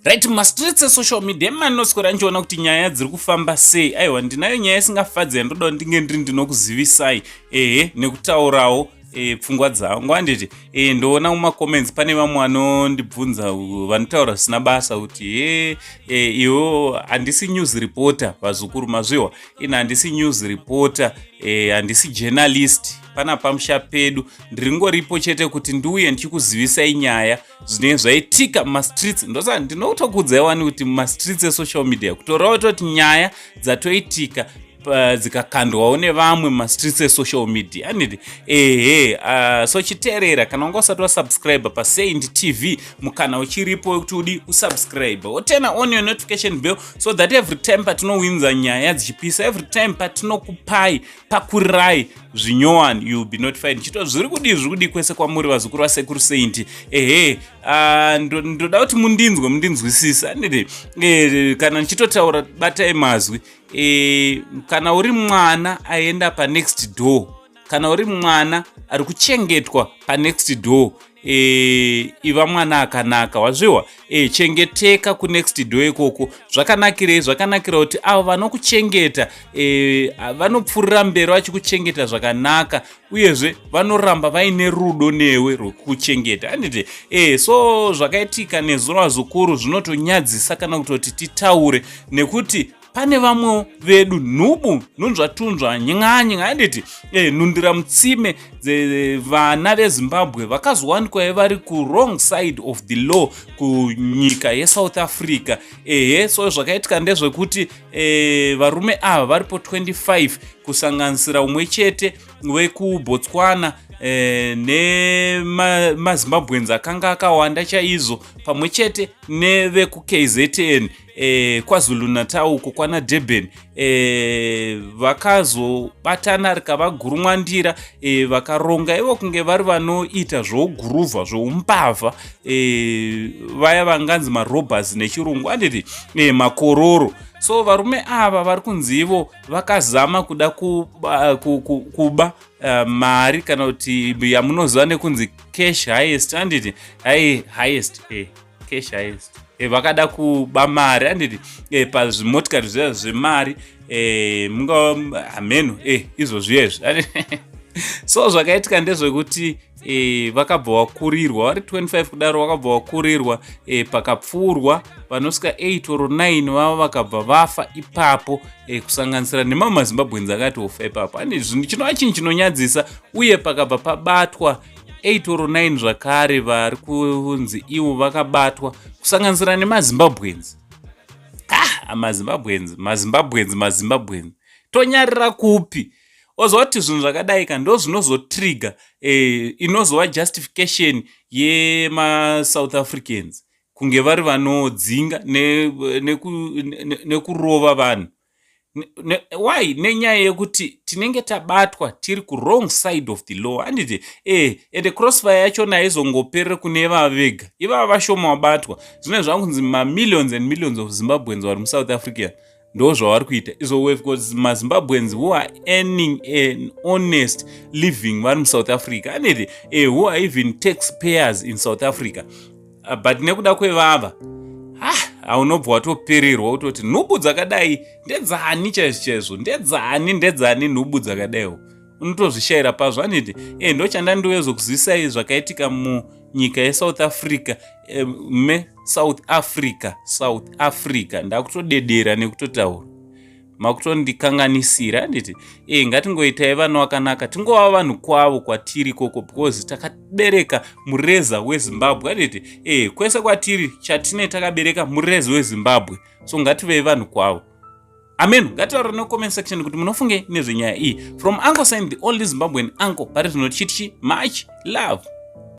Right, mumastreets esocial media emanoswera ndichiona kuti nyaya dziri kufamba sei. Aiwa, ndinayo nyaya isingafadzi yandoda kuti ndinge ndiri ndinokuzivisai, ehe, nekutaurawo pfungwa dzangu, handiti? Ndoona mumacomments pane vamwe vanondibvunza, vanotaura zvisina basa kuti he, iwo handisi news reporter. Vazukuru, mazviwa, ina handisi news reporter, handisi journalist. Pana pamusha pedu ndiringoripo chete kuti ndiuye ndichikuzivisai nyaya zvinenge zvaitika mumastreets. Ndosa ndinotokuudzai wani kuti mumastreets esocial media, kutorawo toti nyaya dzatoitika dzikakandwawo nevamwe mumastreets esocial media, handiti? Ehe, so chiteerera, kana wanga usati wasubscribe paSaint TV, mukana uchiripo wekuti udi usubscribe, woturn on your notification bell so that every time patinowinza nyaya dzichipisa, every time patinokupai pakurirai zvinyowani, you be notified. Ndichito zviri kudii, zviri kudii kwese kwamuri, vazukuru vasekuru Saint? Ehe, ndoda kuti mundinzwe, mundinzwisisa, handiti? Kana ndichitotaura, batai mazwi. Kana uri mwana aenda panext door, kana uri mwana ari kuchengetwa panext door, iva mwana akanaka, wazviwa? Chengeteka kunext door ikoko. Zvakanakirei? Zvakanakira kuti avo vanokuchengeta vanopfuurira mberi vachikuchengeta zvakanaka, uyezve vanoramba vaine rudo newe rwekukuchengeta, handiti? So zvakaitika nezuro, vazukuru, zvinotonyadzisa kana kutoti titaure, nekuti pane vamwe vedu nhubu, nhunzvatunzva, nyanya, handiti? Nhundira mutsime, vana veZimbabwe vakazowanikwa vari kuwrong side of the law kunyika yeSouth Africa. Ehe, so zvakaitika ndezvekuti varume ava varipo 25, kusanganisira umwe chete wekuBotswana nemaZimbabweans akanga akawanda chaizvo, pamwe chete nevekuKZN, KwaZulu Natal uko kwana Durban. Vakazobatana rikavagurumwandira, vakaronga ivo kunge vari vanoita zvouguruvha, zvoumbavha, vaya vanganzi marobbers nechirungu, handiti? Makororo. So varume ava vari kunzi ivo vakazama kuda kuba, kuba mari, kana kuti yamunoziva nekunzi cash heist, handiti? Hai, heist, cash heist. Vakada kuba mari, handiti? Pazvimotikari zviya zvemari, munga hameno, izvozviyezvi. So zvakaitika ndezvekuti vakabva vakurirwa vari 25 kudaro, vakabva vakurirwa, pakapfuurwa vanosvika 8 or 9 vavo, vakabva vafa ipapo, kusanganisira nemamwe maZimbabweans akatofa ipapo. Ane chinova chinhu chinonyadzisa. Uye pakabva pabatwa 8 or 9 zvakare vari kunzi ivo vakabatwa, kusanganisira nemaZimbabweans. Ah, maZimbabweans, maZimbabweans, maZimbabweans, tonyarira kupi? Ozwa kuti zvinhu zvakadai ka ndo zvinozotrigger inozova justification yemaSouth Africans kunge vari vanodzinga nekurova vanhu. Why? Nenyaya yekuti tinenge tabatwa tiri kuwrong side of the law, handiti? Ende crossfire yachona haizongoperere kune ivava vega, ivava vashoma vabatwa. Zvine zvakunzi mamillions and millions of Zimbabweans vari muSouth Africa, ndo zvavari kuita izvo. We've got maZimbabweans who are earning an honest living vari muSouth Africa, handiti? Who are even taxpayers in South Africa, but nekuda kwevava, haunobva watopererwa kutoti nhubu dzakadai ndedzani chaizvo chaizvo, ndedzani, ndedzani nhubu dzakadaiwo? Unotozvishayira pazvo, handiti? Ndo chandandiwezokuzivisai zvakaitika munyika yeSouth Africa, meSouth Africa, South Africa. Ndakutodedera nekutotaura, makutondikanganisira, handiti? Ngatingoitai vana vakanaka, tingova vanhu kwavo kwatiri ikoko, because takabereka mureza weZimbabwe, handiti? Kwese kwatiri chatine takabereka mureza weZimbabwe, so ngativei vanhu kwavo. Amen. Ngataura necomment section kuti munofunge nezvenyaya iyi. From Uncle Saint, the only Zimbabwean uncle, pari zvino tichiti much love.